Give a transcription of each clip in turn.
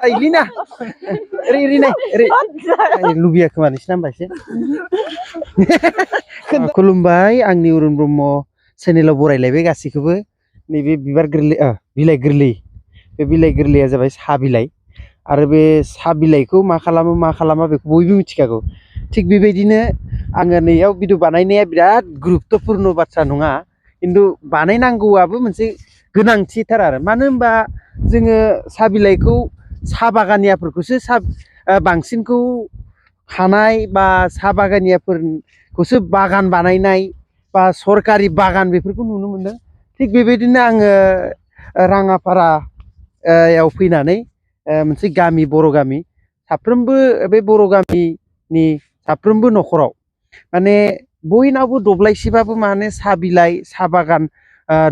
Sailina. Rina. Lubia kemana sih nambahnya? Kulumbai angni urun bromo channel borai lebe gasikobo nebe bibar goरलै बिलाइ गोरलै बे बिलाइ गोरलैया जाबाय सा बिलाइ आरो बे सा बिलाइखौ मा खालामा बेखौ बयबो मिथिखागौ थिग बेबायदिनो आङो नैयाव भिडिअ बानायनाया बिराद गुरुत्वपूर्ण बाथ्रा नङा खिन्थु बानायनांगौआबो मोनसे गोनांथिथार आरो मानो होनबा जोङो सा बिलाइखौ सा बागानियाफोरखौसो बांसिनखौ खानाय बा सा बागानियाफोरखौसो बागान बानायनाय बा सरकारि बागान बेफोरखौ नुनो मोनदों थिग बेबायदिनो आङो राङापारायाव फैनानै मोनसे गामि बर' गामि साफ्रोमबो बे बर' गामिनि साफ्रोमबो न'खराव माने बयनावबो दब्लायसेबाबो माने सा बिलाइ सा बागान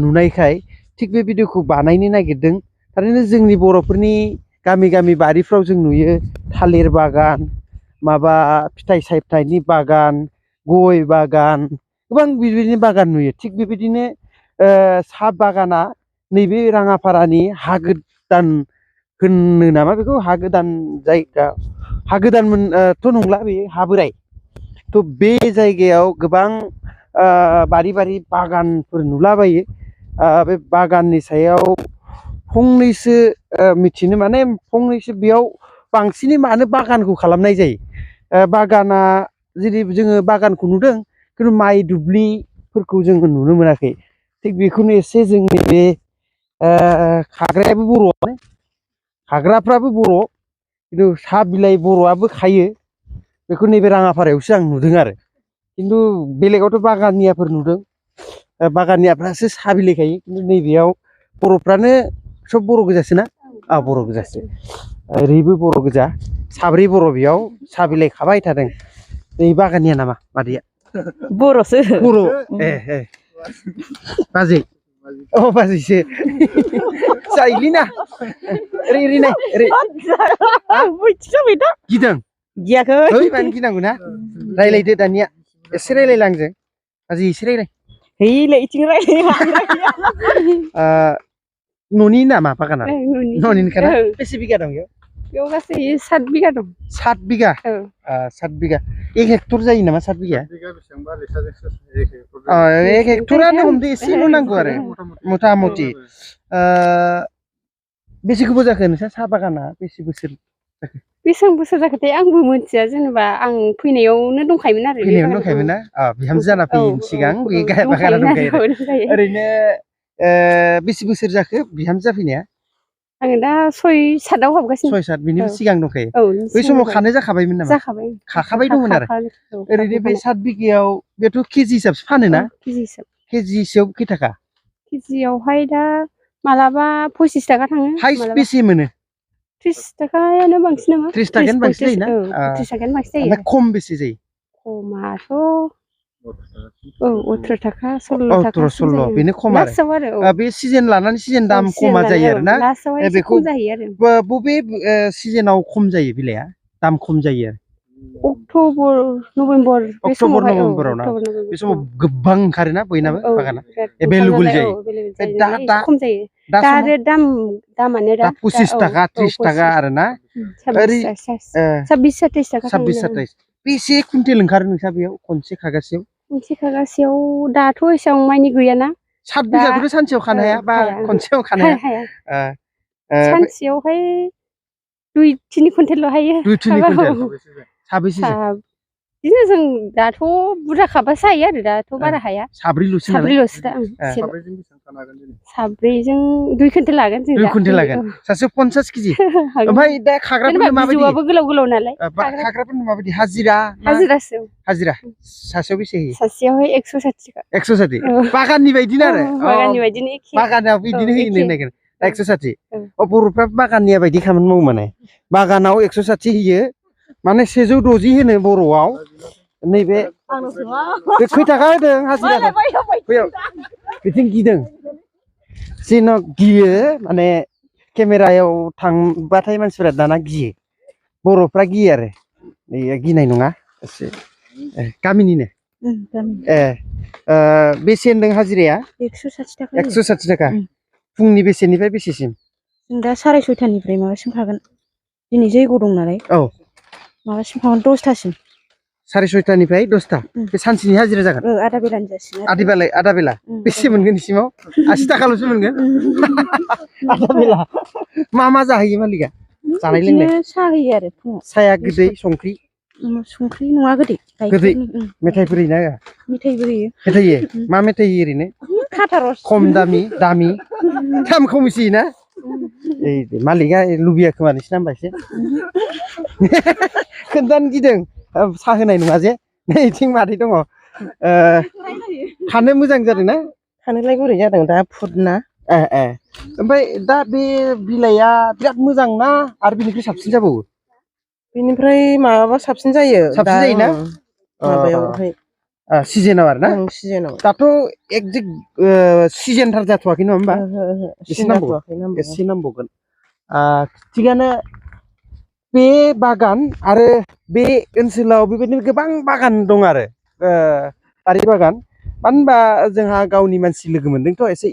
नुनायखाय थिग बे भिडिअखौ बानायनो नागिरदों थारैनो जोंनि बर'फोरनि गामि गामि बारिफ्राव जों नुयो थालिर बागान माबा फिथाइ सामथाइनि बागान गय बागान गोबां बिबायदिनो बागान नुयो थिग बेबायदिनो सा बागाना नैबे राङापारानि हा गोदान होननो नामा बेखौ हा गोदान जायगा हा गोदानथ' नंला बे हा बोराय थ' बे जायगायाव गोबां बारि बागानफोर नुलाबायो बे बागाननि सायाव फंनैसो मिथिनो माने फंनैसो बेयाव बांसिनै मानो बागानखौ खालामनाय जायो बागाना जेरै जोङो बागानखौ नुदों खिन्थु माइ दुब्लिफोरखौ जोङो नुनो मोनाखै थिग बेखौनो एसे जोंनि बे खाग्रायाबो बर'आनो खाग्राफ्राबो बर' खिन्थु सा बिलाइ बर'आबो खायो बेखौ नैबे राङापारायावसो आं नुदों आरो खिन्थु बेलेगावथ' बागानियाफोर नुदों बागानियाफ्रासो सा बिलाइ खायो खिन्थु नैबेयाव बर'फ्रानो सब बर' गोजासोना बर' गोजासो ओरैबो बर' गोजा साब्रै बर' बेयाव सा बिलाइ खाबाय थादों नै बागानिया नामा मादैया बर'सो बर' बाजै बाजैसो जायोलिना गिदों गियाखै ओइ मानो गिनांगौ ना रायलायदो दानिया एसे रायलायला आंजों बाजै एसे रायलाय न'नि नामा बागाना न'निनोखाना बेसे बिगा दं बेयाव गासै 7 बिगा दं 7 बिगा 7 बिगा 1 हेक्टर जायो नामा 7 बिगा 1 हेक्टरानो हमदो एसेल' नांगौ आरो मथा मथि बेसे गोबाव जाखो नोंसा साहा बागाना बेसे बोसोर जाखो बेसेबां बोसोर जाखोथाय आंबो मिथिया जेनेबा आं फैनायावनो दंखायोमोन आरो फैनायावनो दंखायोमोन ना बिहामजो जाना फैयिनि सिगां बे बागाना दंखायो ओरैनो बेसे बोसोर जाखो बिहामजो जाफैनाया आङो दा 6-7 आव हाबगासिनो 6-7 बिनिबो सिगां दंखायो बै समाव खानो जाखाबायमोन नामा जाखाबाय खाखाबाय दंमोन आरो ओरैनो बे 7 बिगायाव बेथ' केजि हिसाबसो फानोना केजि हिसाब खै थाखा केजियावहाय दा मालाबा 25 थाखा थाङो हाइस्ट बेसे मोनो 30 थाखायानो बांसिन नामा 30 थाखायानो बांसिन जायोना 30 थाखायानो बांसिन जायो ओमफ्राय खम बेसे जायो खमाथ' 18 थाखा 16 थाखा 16 बेनो खम आरो बे सिजन लानानै सिजन दाम खमा जायो आरोना बेखौ बबे सिजनाव खम जायो बिलाइआ दाम खम जायो आरो अक्ट'बर नभेम्बर ना बे समाव गोबां ओंखारोना बयनाबो बागाना एभेलेबल जायो दा खम जायो दा आरो दामानो दा 25 थाखा 30 थाखा आरोना 26-27 थाखा 26-27 बेसे कुइन्टेल ओंखारो नोंसा बेयाव खनसे खागासेयाव दाथ' एसेबां माइनि गैयाना 7 बिगाखौथ' सानसेयाव खानो हाया बा खनसेयाव खानो हाया सानसेयावहाय 2-3 कुइन्टेल हायो 2-3 कुइन्टेल साबेसे बिदिनो जों दाथ' बुरजा खाबासो हायो आरो दाथ' बारा हाया साब्रैल'सो दा साब्रैजों 2 कुइन्टेल लागोन जों 2 कुइन्टेल लागोन सासेयाव 50 केजि ओमफ्राय दा खाग्राफोरनो माबायदि बिजौआबो गोलाव नालाय खाग्राफोरनो माबायदि हाजिरा सासेयाव बेसे होयो सासेयावहाय 160 थाखा 160 बागाननि बायदिनो आरो बागाननि बायदिनो एखे बागानाव बिदिनो होयो नागिर 160 बर'फ्रा बागाननिया बायदि खामानि मावो माने बागानाव 160 होयो माने 160 होनो बर'आव नैबे खै थाखा होदों हाजिरा बिथिं गिदों जेन' गियो माने केमेरायाव थांबाथाय मानसिफोरा दाना गियो बर'फ्रा गियो आरो गिनाय नङा एसे गामिनिनो बेसे होनदों हाजिराया 160 थाखा फुंनि बेसेनिफ्राय बेसेसिम दा 6:30 माबासिम खागोन दिनै जैग' दं नालाय औ माबासिम थांगोन 10थासिम 6:30निफ्राय 10ता बे सानसेनि हाजिरा जागोन आधा बेलानि जासिगोन आधा बेला बेसे मोनगोन इसिमाव 80 थाखाल'सो मोनगोन आधा बेला मा जाहैयो मालिका जानाय लोंनाय बिदिनो साहा होयो आरो फुङाव साया गोदै संख्रि नङा गोदै गोदै मेथाइफोर होयोना होआ मेथाइबो होयो मेथाइ होयो मा मेथाइ होयो ओरैनो खाथा रस खम दामि दाम खमिसि ना ए मालिका लुबैया खोमा नोंसिना होमबा एसे खोन्थानो गिदों साहा होनाय नङा जे नै इथिं मादै दङ खानो मोजां जादों ना खानोलाय बोरै जादों दा फुदना ओमफ्राय दा बे बिलाइआ बिराद मोजां ना आरो बिनिख्रुइ साबसिन जाबावो बेनिफ्राय माबाबा साबसिन जायोना माबायावहाय सिजोनाव आरो ना सिजोनाव दाथ' एकजेक्ट सिजोनथार जाथ'वाखै नङा होमबा एसे नांबावगोन थिगानो बे बागान आरो बे ओनसोलाव बेबायदिनो गोबां बागान दं आरो बारि बागान मानो होनबा जोंहा गावनि मानसि लोगो मोनदोंथ' एसे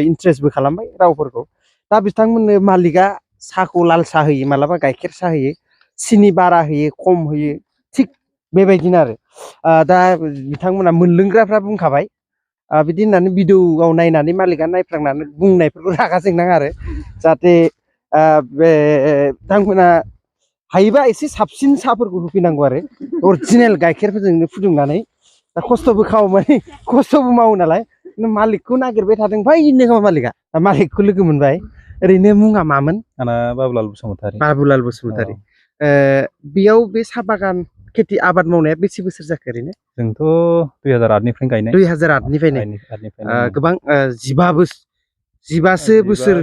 इन्ट्रेस्टबो खालामबाय रावफोरखौ दा बिथांमोननो मालिकआ साहाखौ लाल साहा होयो मालाबा गाइखेर साहा होयो सिनि बारा होयो खम होयो थिग बेबायदिनो आरो दा बिथांमोना मोनलोंग्राफ्रा बुंखाबाय बिदि होननानै भिडिअआव नायनानै मालिकआ नायफ्लांनानै बुंनायफोरखौ रागा जोंनाङा आरो जाहाथे बे बिथांमोना हायोबा एसे साबसिन साहाफोरखौ होफैनांगौ आरो अरिजिनेल गाइखेरफोरजोंनो फुदुंनानै दा खस्थ'बो मावो नालाय मालिकखौ नागिरबाय थादों बैनो मालिकखौ लोगो मोनबाय ओरैनो मुङा मामोन आंना बाबुलाल बसुमतारी बेयाव बे साहा बागान खेथि आबाद मावनाया बेसे बोसोर जाखो ओरैनो जोंथ' 2008निफ्रायनो गायनाय 2008निफ्रायनो गोबां 15सो बोसोर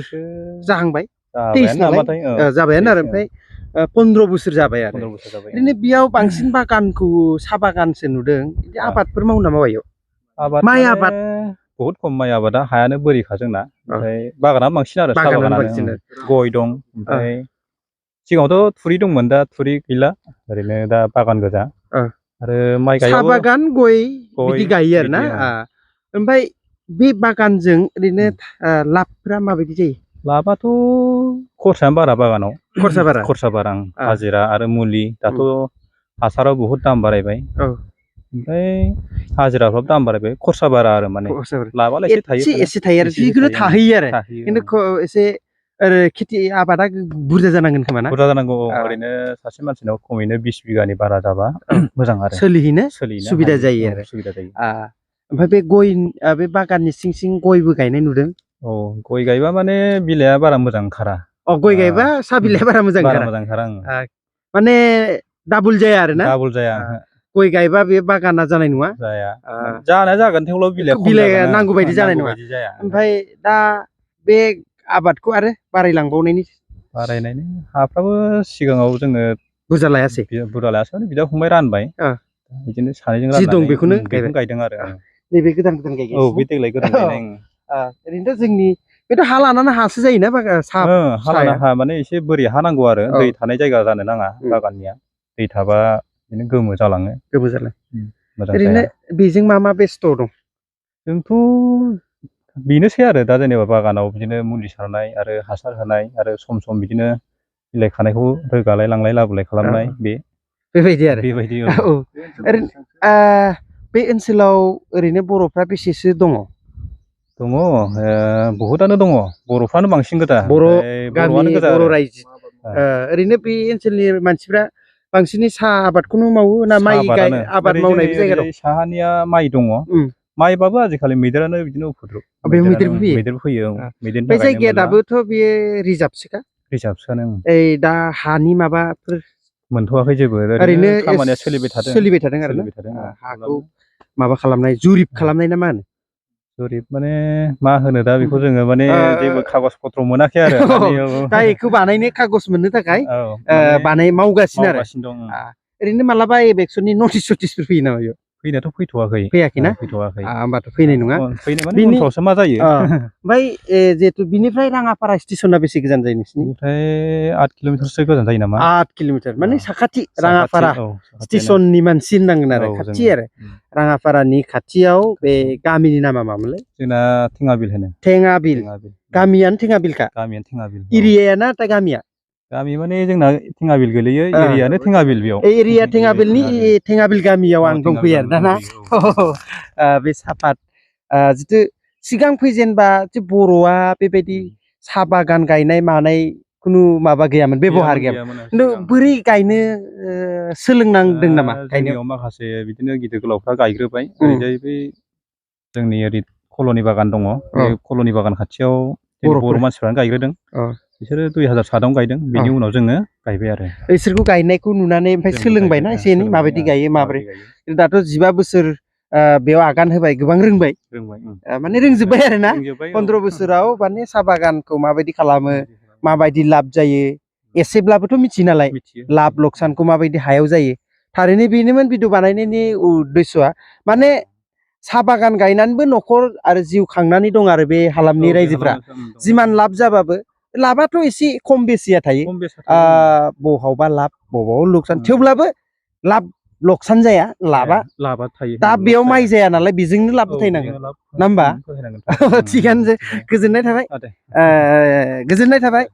जाहांबाय 23 नालाय जाबायानो आरो ओमफ्राय 15 बोसोर जाबाय आरो ओरैनो बेयाव बांसिन बागानखौ साहा बागानसो नुदों बिदि आबादफोर मावो नामा बेयाव माइ आबाद बहुत खम माइ आबादा हायानो बोरिखा जोंना ओमफ्राय बागाना बांसिन आरो साहा बागानानो गय दं ओमफ्राय सिगाङावथ' थुरि दंमोन दा थुरि गैला ओरैनो दा बागान गोजा आरो माइ गायो साहा बागान गय बिदि गायो आरो ना ओमफ्राय बे बागानजों ओरैनो लाबफोरा माबायदि जायो लाबाथ' खरसायानो बारा बागानाव खरसा बारा हाजिरा आरो मुलि दाथ' हासाराव बहुद दाम बारायबाय ओमफ्राय हाजिराफ्राबो दाम बारायबाय खरसा बारा आरो माने लाबालाय एसे थायो आरो जिखुनु थाहैयो आरो खिन्थु एसे खेथि आबादा बुरजा जानांगोन खोमा ना बुरजा जानांगौ ओरैनो सासे मानसिनाव खमैनो 20 बिगानि बारा जाबा मोजां आरो सोलिहैनो सुबिदा जायो आरो ओमफ्राय बे गय बे बागाननि सिं सिं गयबो गायनाय नुदों गय गायबा माने बिलाइआ बारा मोजां ओंखारा गय गायबा साहा बिलाइआ बारा मोजां ओंखारा माने डाबल जाया आरो ना डाबल जाया गय गायबा बे बागाना जानाय नङा जानाया जागोन थेवब्लाबो बिलाइआ नांगौ बायदि जानाय नङा ओमफ्राय दा बे आबादखौ आरो बारायलांबावनायनि हाफ्राबो सिगाङाव जोङो बुरजा लायासै माने बिदा फंबाय रानबाय बिदिनो सानैजों राननानै जि दं बेखौनो गायदों आरो नैबे गोदान गायगासिनो बे देग्लाय गोदान गायनाय ओरैनोथ' जोंनि बेथ' हा लानानै हासो जायोना हा लाना हा माने एसे बोरि हा नांगौ आरो दै थानाय जायगा जानो नाङा बागाननिया दै थाबा बिदिनो गोमो जालाङो ओरैनो बेजों मा बेस्थ दं जोंथ' बेनोसै आरो दा जेनेबा बागानाव बिदिनो मुलि सारनाय आरो हासार होनाय आरो सम सम बिदिनो बिलाइ खानायखौ रोगालाय लांलाय लाबोलाय खालामनाय बेबायदि ओरैनो बे ओनसोलाव ओरैनो बर'फ्रा बेसेसो दङ बहुतानो दङ बर'फ्रानो बांसिन गोजा बर' रायजो ओरैनो बे ओनसोलनि मानसिफ्रा बांसिनै साहा आबादखौनो मावो ना माइ आबाद मावनायबो जायगा दं साहानिया माइ दङ माइबाबो आजिखालि मैदेरानो बिदिनो उपद्रब मैदेर फैयो बे जायगाया दाबोथ' बेयो रिजार्भसोआनो दा हानि माबाफोर मोनथ'वाखै जेबो ओरैनो खामानिया सोलिबाय थादों आरो हाखौ माबा खालामनाय जुरिब खालामनाय ना मा होनो जुरिब माने मा होनो दा बेखौ जोङो माने जेबो कागज पत्र मोनाखै आरो दा बेखौ बानायनो कागज मोननो थाखाय मावगासिनो आरो दं ओरैनो मालाबा इलेक्सननि नटिस फैयो नामा बेयाव फैनायाथ' फैयाखैना होमबाथ' फैनाय नङा उनफ्रावसो मा जायो ओमफ्राय जिहेतु बिनिफ्राय राङापारा स्टेसना बेसे गोजान जायो नोंसिनिफ्राय 8 किल'मिटारसो गोजान जायो नामा 8 किल'मिटार माने साखाथि राङापारा स्टेसननि मानसि होननांगोन आरो खाथि आरो राङापारानि खाथियाव बे गामिनि नामा मामोनलाय जोंना थेङाबिल होनो गामियानो थेङाबिलखा एरियाया ना गामिया गामि माने जोंना थेङाबिल गोलैयो एरियानो थेङाबिल बेयाव एरिया थेङाबिलनि थेङाबिल गामियाव आं दंफैयो आरो दाना बे सापात जिथु सिगां फैजेनबा जे बर'आ बेबायदि साहा बागान गायनाय मानाय खुनु माबा गैयामोन बेबहार गैयामोन खिन्थु बोरै गायनो सोलोंनांदों नामा गायनायाव जोंनियाव माखासे बिदिनो गिदिर गोलावफ्रा गायग्रोबाय ओरैजाय बै जोंनि ओरै कल'नि बागान दङ बे कल'नि बागान खाथियाव बर' मानसिफ्रानो गायग्रोदों बिसोरो 2000 सादावनो गायदों बेनि उनाव जोङो गायबाय आरो बिसोरखौ गायनायखौ नुनानै ओमफ्राय सोलोंबायना एसे एनै माबायदि गायो माबोरै दाथ' 15 बोसोर बेयाव आगान होबाय गोबां रोंबाय माने रोंजोब्बाय आरो ना 15 बोसोराव माने साहा बागानखौ माबायदि खालामो माबायदि लाब जायो एसेब्लाबोथ' मिथियो नालाय लाब लकसानखौ माबायदि हायाव जायो थारैनो बेनोमोन भिडिअ बानायनायनि उद्देश्यआ माने साहा बागान गायनानैबो न'खर आरो जिउ खांनानै दं आरो बे हालामनि रायजोफ्रा जिमान लाब जाबाबो लाबाथ' एसे खम बेसिया थायो बहावबा लाब बबाव लकसान थेवब्लाबो लाब लकसान जाया लाबा थायो दा बेयाव माइ जाया नालाय बेजोंनो लाब फोथायनांगोन ना होमबा थिगानो गोजोननाय थाबाय